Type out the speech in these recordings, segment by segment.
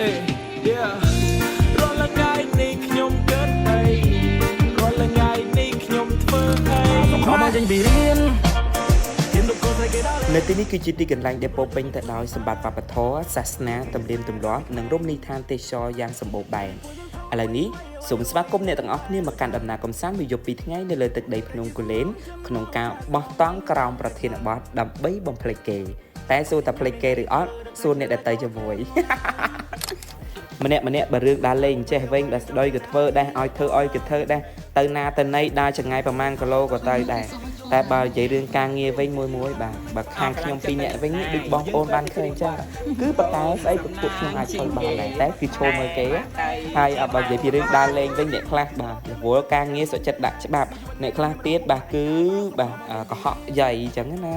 អេ yeah រាល់ថ្ងៃនេះខ្ញុំគិតអីរាល់ថ្ងៃនេះខ្ញុំធ្វើអី ខំមកចេញពីរៀនហ៊ានទៅកូនស្រីគេដល់ នៅទីនេះគឺជាទីកន្លែងដែលពោរពេញទៅដោយសម្បត្តិវប្បធម៌សាសនាទំនៀមទម្លាប់និងរមណីយដ្ឋានទេសចរណ៍យ៉ាងសម្បូរបែបឥឡូវនេះសូមស្វាគមន៍អ្នកទាំងអស់គ្នាមកកាន់ដំណើរកម្សាន្តមួយយប់ពីរថ្ងៃនៅលើទឹកដីភ្នំគូលែនក្នុងការបោះតង់ក្រោមប្រធានបទដើម្បីបំភ្លេចគេ តែសួរតែភ្លេចគេឬអត់សួរអ្នកដែលទៅជាមួយ ម្នាក់ម្នាក់បើរឿងដើរលេងចេះវិញបើស្ដីក៏ធ្វើដែរឲ្យធ្វើឲ្យក៏ធ្វើដែរទៅណាទៅណីដើរចង្ងាយប្រហែលគីឡូក៏ទៅដែរតែបើនិយាយរឿងការងារវិញមួយមួយបាទបើខាងខ្ញុំពីរនាក់វិញដូចបងប្អូនបានឃើញអញ្ចឹងគឺបកែស្អីក៏ពួកខ្ញុំអាចធ្វើបានដែរតែគឺឈោមើលគេហើយអបើនិយាយពីរឿងដើរលេងវិញអ្នកខ្លះបាទរវល់ការងារសុខចិត្តដាក់ច្បាប់អ្នកខ្លះទៀតបាទគឺបាទកុហកយាយអញ្ចឹងណា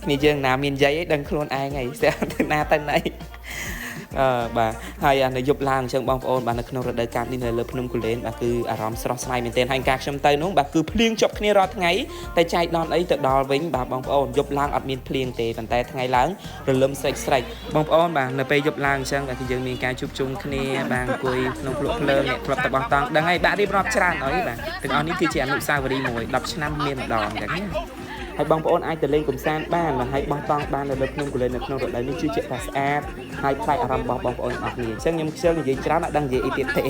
គ្នាយើងណាមានយាយអីដឹងខ្លួនឯងហីស្អាតទៅណាទៅណី អឺបាទហើយអានៅយប់ឡើងអញ្ចឹងបងប្អូនបាទនៅក្នុងរដូវកាលនេះនៅលើភ្នំគូលែនបាទគឺអារម្មណ៍ស្រស់ស្រាយមែនទែនហើយការខ្ញុំទៅនោះបាទគឺភ្លៀងជាប់គ្នារាល់ថ្ងៃតែចែកដល់អីទៅដល់វិញបាទបងប្អូនយប់ឡើងអត់មានភ្លៀងទេប៉ុន្តែថ្ងៃឡើងរលឹមស្រេចស្រេចបងប្អូនបាទនៅពេលយប់ឡើងអញ្ចឹងបាទគឺយើងមានការជួបជុំគ្នាបាទអង្គុយក្នុងភ្លក់ភ្លើងអ្នកធ្លាប់តែបោះតង់ដឹងហើយបាទរៀបរាប់ច្រើនអីបាទទាំងអស់នេះគឺជាអនុស្សាវរីយ៍មួយ10ឆ្នាំមានម្ដងអញ្ចឹងណា ហើយបងប្អូនអាចទៅលេងកម្សាន្តបានបាទហើយបោះតង់បាននៅលើភ្នំគូលែននៅក្នុងរដូវនេះជឿជាក់ថាស្អាតហើយប្លែកអារម្មណ៍របស់បងប្អូនទាំងអស់គ្នាអញ្ចឹងខ្ញុំខ្ជិលនិយាយច្រើនអត់ដឹងនិយាយអីទៀតទេ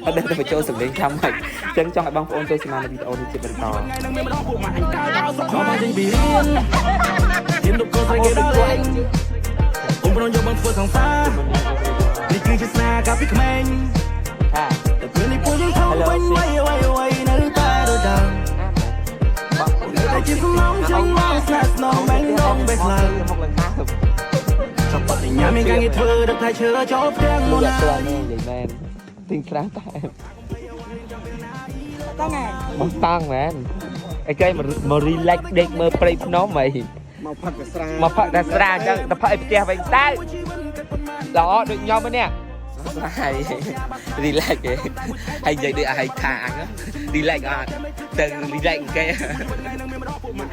អត់ដឹងទៅបញ្ចូលសំឡេងថាម៉េចអញ្ចឹងចង់ឲ្យបងប្អូនចូលស្មាននៅវីដេអូនេះជាបន្ត ថ្ងៃនឹងមានម្ដងពួកម៉ាក់អញកើដល់ស្រុកខ្មែរចេញពីរៀនហ៊ានទៅកូនស្រីគេដល់លេងអ៊ំប្រងយកបងធ្វើសង្សារនេះគឺជាស្នាកាលពីក្មេង ថា តែពេលនេះពួកយើងធំវិញវៃវៃវៃនៅតែដូចដើមនៅតែជាសំណងចេញមកស្នេហ៍ស្នងបេះដូងបេះឡើង មកលង្ហា ចង់បញ្ញាមានការងារធ្វើដឹកថៃឈើចូលផ្ទាំងមុន លក់តនេះនិយាយមែនទិញស្រាតែ តង់ហ៎ បោះតង់មែនអីគេមក relax ដេកមើលព្រៃភ្នំហី មកផឹកតែស្រា មកផឹកតែស្រាអញ្ចឹងទៅផឹកឲ្យផ្ទះវិញតើល្អដូចខ្ញុំនេះស្រាយ relax គេហើយនិយាយដូចឲ្យថាអញ relax អត់ទៅ relax គេ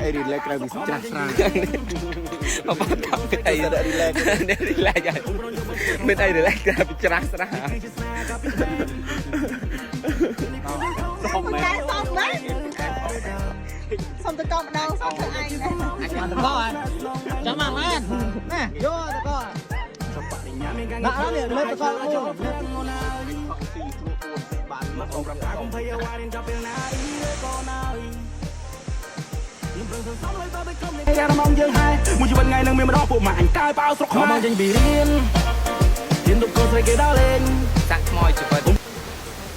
អី relax ក្រៅពីច្រាស់ស្រា មកបាត់តាមអី relax នេះ relax ហើយមានអី relax ក្រៅពីច្រាស់ស្រា សុំមែន តែសុំណាសុំទៅកម្ដងសុំធ្វើឯងណា តកចាំមកមែនណាយកតកដាក់នេះលើតកមួយ មកអូនប្រាប់ថាកុំភ័យអ្វីរៀនចាប់ពេលណាអីក៏ណាយខ្ញុំប្រឹងសន្សំលុយតទៅក្រុមនេះអារម្មណ៍យើងហើយមួយជីវិតថ្ងៃនឹងមានម្ដងពួកម៉ាក់អញកើបោស្រុកខ្មែរមកចេញពីរៀនហ៊ានទៅកូនស្រីគេដល់លេង សាក់ថ្មជីវិត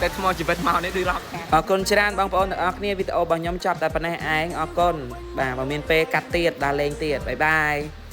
តែថ្មជីវិតមកនេះដូចរកអរគុណច្រើនបងប្អូនទាំងអស់គ្នាវីដេអូរបស់ខ្ញុំចប់តែប៉ុណ្ណេះឯងអរគុណបាទបើមានពេលកាត់ទៀតដើរលេងទៀត bye bye.